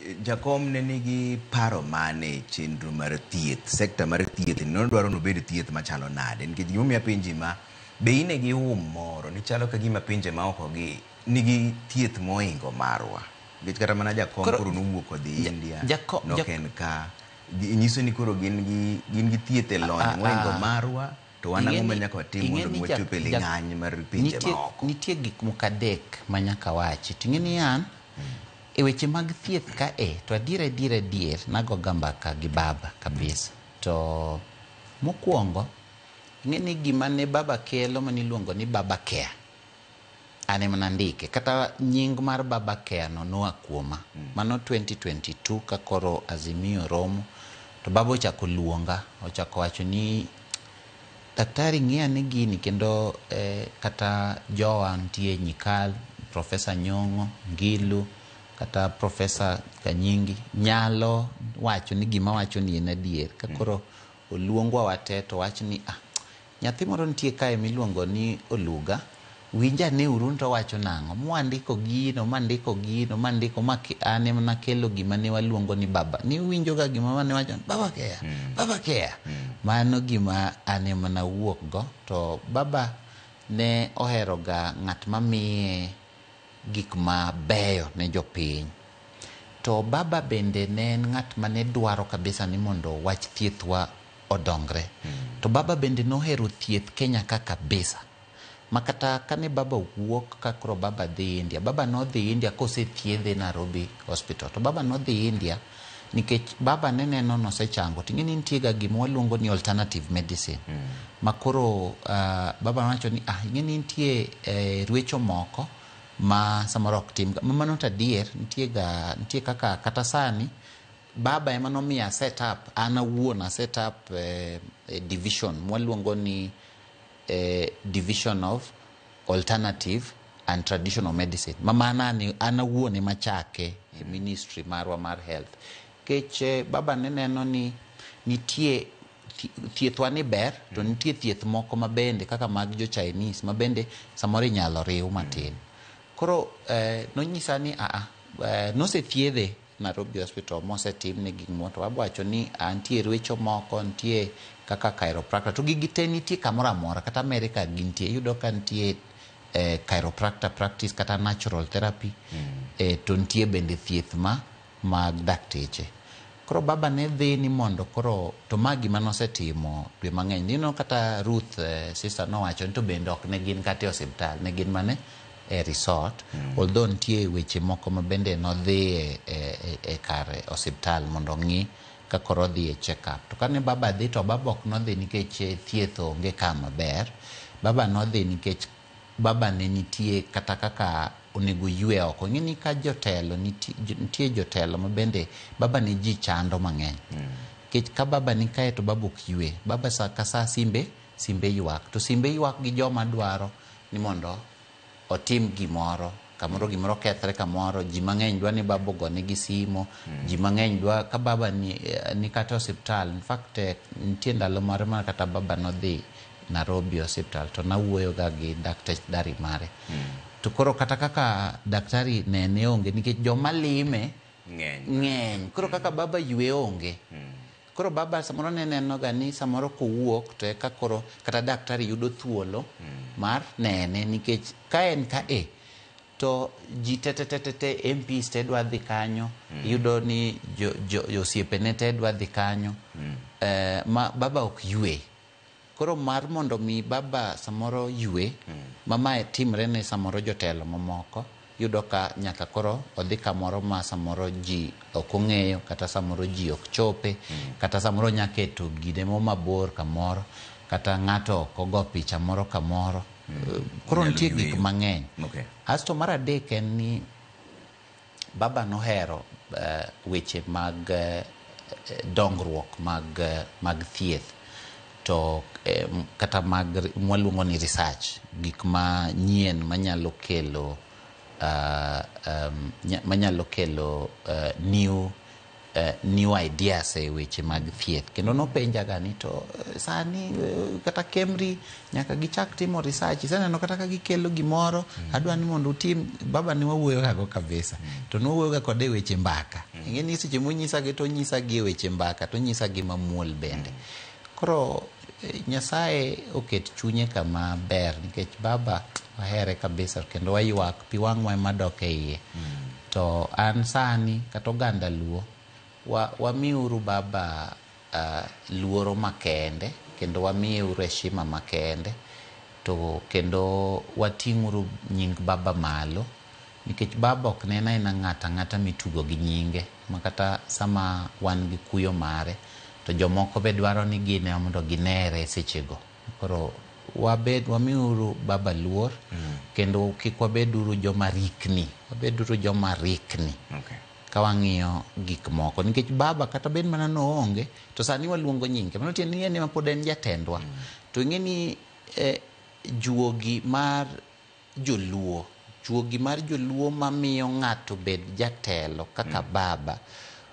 Jakom ne nigi paro mane e chenro mar thieth, sekta mar thieth ni nodwaro ni obed thieth machalo nade? Nikech gimomiyo apenji ma, be in gi hum moro ni chalo ka gima pinje maoko gi nigi thieth mohingo marwa? Nikech kata mana jakom koro nowuok odhi India, nok en ka. Nyiso ni koro gin gi thieth e lony mohingo marwa, to wan ang'o ma nyaka watim mondo mi wachop e ling'any mar pinje maoko? Nitie gik moko adek ma nyaka wachi. Ting'e ni an e weche mag thieth ka e to adier adier adier nagoga mbaka gi baba kabisa. To mokwongo, ing'e ni gima ne baba kelo maniluongo ni Baba Care, an ema nandike. Kata nying mar Baba Care no noa kuoma. Mano 2022 ka koro Azimio romo, to baba ochako luonga, ochako wacho ni, "Daktari, ng'i ane gini." Kendo kata jowa nitie Nyikal, Profesa Nyong'o, Ngilu, kata Profesa Kanyingi nyalo wacho ni gima wacho ni en adier. Ka koro oluongwa wate to wach ni, "Ah, nyathi moro nitie kae miluongo ni Oluga, winj ane uru ni to owacho nang'o." Mwandiko gino, mandiko gino, mandiko ma an ema nakelo gima ne waluongo ni baba. Niwinjo ga gima mane wacho ni Baba Care, Baba Care. Mano gima an ema nawuok go. To baba ne ohero ga ng'at mamiye gik mabeyo ne jopiny. To baba bende ne en ng'at mane dwaro kabisa ni mondo wach thiethwa odongre. To baba bende nohero thieth Kenya ka kabisa. Ma kata kane baba wuok ka koro baba dhi India, baba nodhi India kosethiedhe Nairobi Hospital. To baba nodhi India nikech baba ne neno nosechango. Ting'e ni nitie ga gima waluongo ni alternative medicine. Ma koro baba nowacho ni, ah, ing'e ni nitie rwecho moko ma samoro ok tim. Mano to adier, nitie ga nitie kaka kata sani baba ema nomiyo a set up, an awuon a set up division mwaluongo ni division of alternative and traditional medicine, ma mana an awuon ema chake e ministry marwa mar health. Kech baba ne neno ni nitie thiethwa ni ber, to nitie thieth moko mabende kaka mag jo Chinese mabende samoro inyalo riw matin. Koro nonyisa ni aa, nosethiedhe Nairobi Hospital mosetimne gik moko, to baba wacho ni nitie rwecho moko, nitie kaka chiropractor, to gigi te nitie kamoro amora, kata America gintie. Iyudo ka nitie chiropractor practice kata natural therapy, to nitie bende thieth ma mag dakteche. Koro baba ne dhi ni mondo koro to ma gima nosetimo dwe mang'eny. Nino kata Ruth sister nowacho ni to bende ok ne gin kata e osiptal, ne gin mane e resort, although nitie weche moko ma bende nodhi e kar osiptal mondo ong'i ka koro odhi e check up. To kane baba dhi, to baba ok nodhi nikech thieth onge ka maber. Baba nodhi nikech baba ne nitie kata kaka onego ywe oko. Ing'e ni ka jotelo nitie, nitie jotelo ma bende baba ne ji chando mang'eny. Nikech ka baba ni kae to baba ok ywe. Baba sa ka sa simbe ywak. To simbe ywak gi joma dwaro ni mondo otim gimoro. Kamoro gimoro kethre kamoro, ji mang'eny dwa ni baba ogonegi simo, ji mang'eny dwa ka baba ni kata osiptal. In fact, nitie ndalo moro ma kata baba nodhi Nairobi Hospital to nawuoyo ga gi daktari mare. To koro kata kaka daktari nene onge nikech joma lime ng'eny. Ng'eny. Koro kaka baba ywe onge. Koro baba samoro ne neno ga ni samoro kowuok to eka koro kata daktari yudo thuolo mar nene, nikech ka en ka e to ji te te te te te, MPs te dwa dhi kanyo, iyudo ni jo osiepene te dwa dhi kanyo, ma baba ok ywe. Koro mar mondo mi baba samoro ywe, ma mae timre ne samoro jotelo mamoko, yudo ka nyaka koro odhi kamoro ma samoro ji ok ong'eyo, kata samoro ji ok chope, kata samoro onya keto gine mo mabor kamoro, kata ng'ato ok ogo picha moro kamoro. Koro Onyalo nitie gik yweyo. Mang'eny. Asto mar adek en ni baba nohero weche mag dongruok mag thieth to kata mag mwaluongo ni research, gik ma nyien manyalo kelo new new ideas e weche mag thieth. Kendo nopenjaga ni to sani kata KEMRI nyaka gichak timo research, iseneno kata ka gikelo gimoro, adwa ni mondo utim. Baba ne wawuoyogago kabisa, to nwawuoyoga kode e weche mbaka. Ing'e ni seche monyisagi to onyisagi e weche mbaka, to onyisagi mamuol bende. Koro Nyasaye oket chunye kama ber, nikech baba wahere kabisa kendo waywak, pi wang'wa ema dok e iye. To an sani kata oganda Luo, wamiuru baba luoro makende, kendo wamiyeuru heshima makende, to kendo wating'uru nying baba malo, nikech baba ok ne en aena ng'ato ang'ata mitugo gi nyinge, ma kata sama wan gi kuyo mare to jomoko be dwaro ni gin ema mondo ginere sechego. Koro wamiuru baba luor, kendo kik wabeduru joma rikni, wabeduru joma rikni. Ka wang'iyo gik moko, nikech baba kata bed mana noonge to sani waluongo nyinge, mano tiende ni en ema pod en jatendwa. To ing'e ni juogi mar joluo, juogi mar joluo mamiyo ng'ato bed jatelo kaka baba,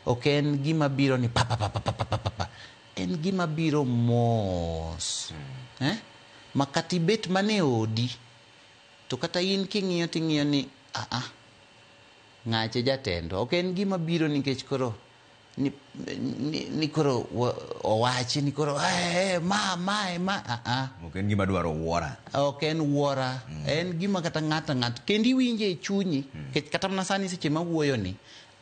ok en gima biro ni pa pa pa pa pa pa pa pa, en gima biro mos. Ma kata ibet mana e odi, to kata in king'iyo ting'iyo ni aa ng'ache jatendwa. Ok en gima biro nikech koro ni koro owachi ni koro ma ma a Ok en gima dwaro wuora. Ok en wuora. En gima kata ng'ato ng'ato kendo iwinje e chunyi. Nikech kata mana sani seche mawuoyo ni,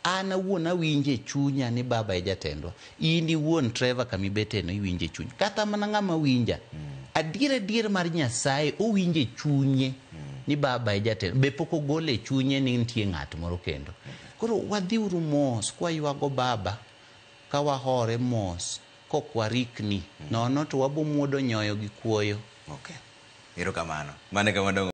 an awuon awinje e chunya ni baba e jatendwa. In iwuon Trevor kamibeteno iwinje e chunyi. Kata mana ng'ama winja, adier adier mar Nyasaye owinje e chunye ni baba e jatendwa. Be pok ogole e chunye ni nitie ng'at moro kendo. Koro wadhiuru mos kwaywago baba, ka wahore mos, kok warikni, nono to wabomuodo nyoyo gi kuoyo. Okay. Erokamano. Mano e kama dongo.